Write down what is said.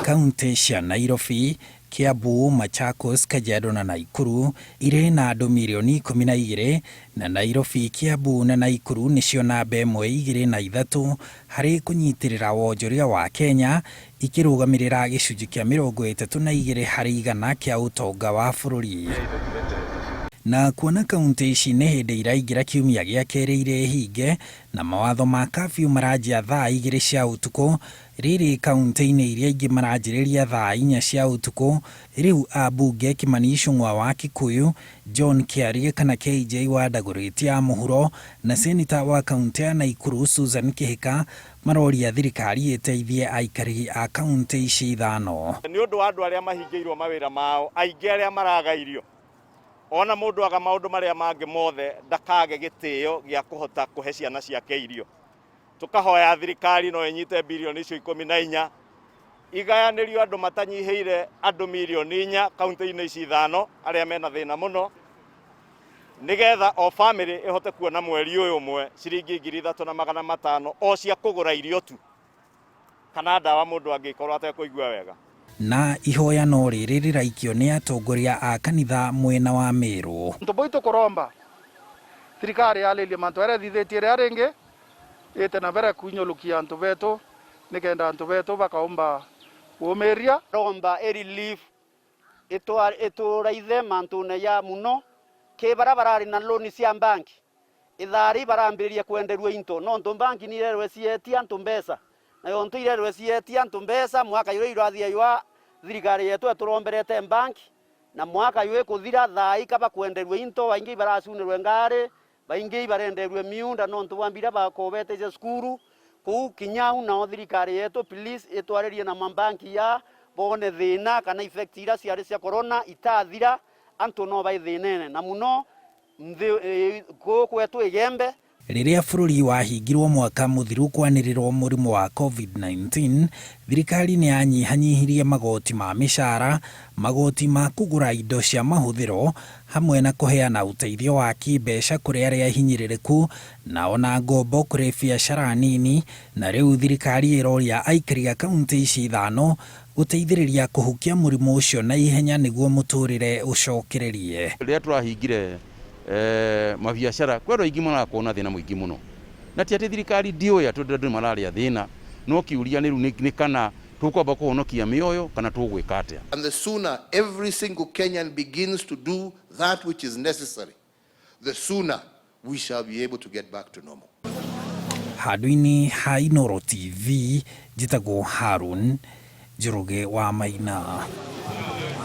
Kauntĩ cia Nairobi, Kiambu, Machakos, Kajiado na Naikuru irĩ na andũ mirioni 12, na Nairobi, Kiambu na Naikuru nĩcio namba ĩmwe, igĩrĩ na ithatũ harĩ kũnyitĩrĩra wonjoria wa Kenya, ikĩrũgamĩrĩra gĩcunjĩ kĩa 32 harĩ igana kĩa ũtonga wa bũrũri. Na kuona kauntĩ ici nĩ hĩndĩ iraingĩra kiumia gĩa kerĩ irĩ hinge na mawatho ma curfew maranjia thaa 2 cia ũtukũ, rĩrĩ kauntĩ-inĩ iria ingĩ maranjĩrĩria thaa 4 cia ũtukũ, rĩu ambunge Kimani Ichung'wa wa Kikuyu, John Kĩarie kana KJ wa Dagoretti ya Mũhuro na Seneta wa kauntĩ ya Naikuru Susan Kĩhĩka maroria thirikari ĩteithie aikari a kauntĩ ici ithano. Nĩ ũndũ wa andũ arĩa mahingĩirwo mawĩra mao, aingĩ arĩa maraga irio, ona mũndũ aga maũndũ marĩa mangĩ mothe ndakage gĩtĩo gĩa kũhota kũhe ciana ciake irio. Tũkahoya thirikari no ĩnyite birioni icio 14 igayanĩrio andũ matanyihĩire andũ mirioni 4 kaunti-inĩ ici ithano arĩa mena thĩna mũno, nĩgetha o famĩlĩ ĩhote kuona mweri ũyũ ũmwe ciringi 3500 o cia kũgũra irio tu kana ndawa mũndũ angĩkorwo atekũigua wega. Na ihoya no rĩrĩ rĩraikio nĩ atongoria a kanitha mwena wa Meru. Ntũboi tũkũromba thirikari yalĩlie mantu aria ĩthithĩtie ĩrĩa rĩngĩ ĩte na mbere kwinyũlũkia antu betu nikenda antu betu bakaumba umiria. Romba e relief ituraithe mantune ya muno ki bara barari na loan cia banki ithari barambiririe kwenderua into nontu banki ni irerwe cietia antu mbeca na yontu irerwe cietia antu mbeca mwaka yuri irathia ywa thirikari yetu eturomberete banki na mwaka yuri kuthira thai kaba kwenderua into baingi baracunirwe ngari baingi barenderwe miunda nontu bwambira bakobete cukuru kuu kinyau nao thirikari yetu please itwaririe na mabanki ya bone thina kana effect ira ciarĩ cia corona itathira antu no bai thinene na muno nthi kuu kwetu igembe. Rĩrĩa bũrũri wahingirwo mwaka mũthiru kwanĩrĩrwo mũrimũ wa COVID-19, thirikari nĩ yanyihanyihirie magoti ma mĩcara, magoti ma kũgũra indo cia mahũthĩro, hamwe na kũheana ũteithio wa kĩmbeca kũrĩ arĩa ahinyĩrĩrĩku na ona ngombo kũrĩ biacara nini. Na rĩu thirikari ĩroria aikari a kauntĩ ici ithano gũteithĩrĩria kũhukia mũrimũ ũcio na ihenya nĩguo mũtũrĩre ũcokererie. Rĩrĩa tũrahingire mabiacara kwĩ andũ aingĩ marakorwo na thĩna mũingĩ mũno, na ti atĩ thirikari ndĩũĩ atĩ andũ nĩ mararĩa thĩna, no kĩũria nĩ rĩu nĩ kana tũkwamba kũhonokia mĩoyo kana tũgwĩka atĩa. And the sooner every single Kenyan begins to do that which is necessary, the sooner we shall be able to get back to normal. Handũ-inĩ ha Inooro TV, njĩtagwo Harun Njoroge wa Maina.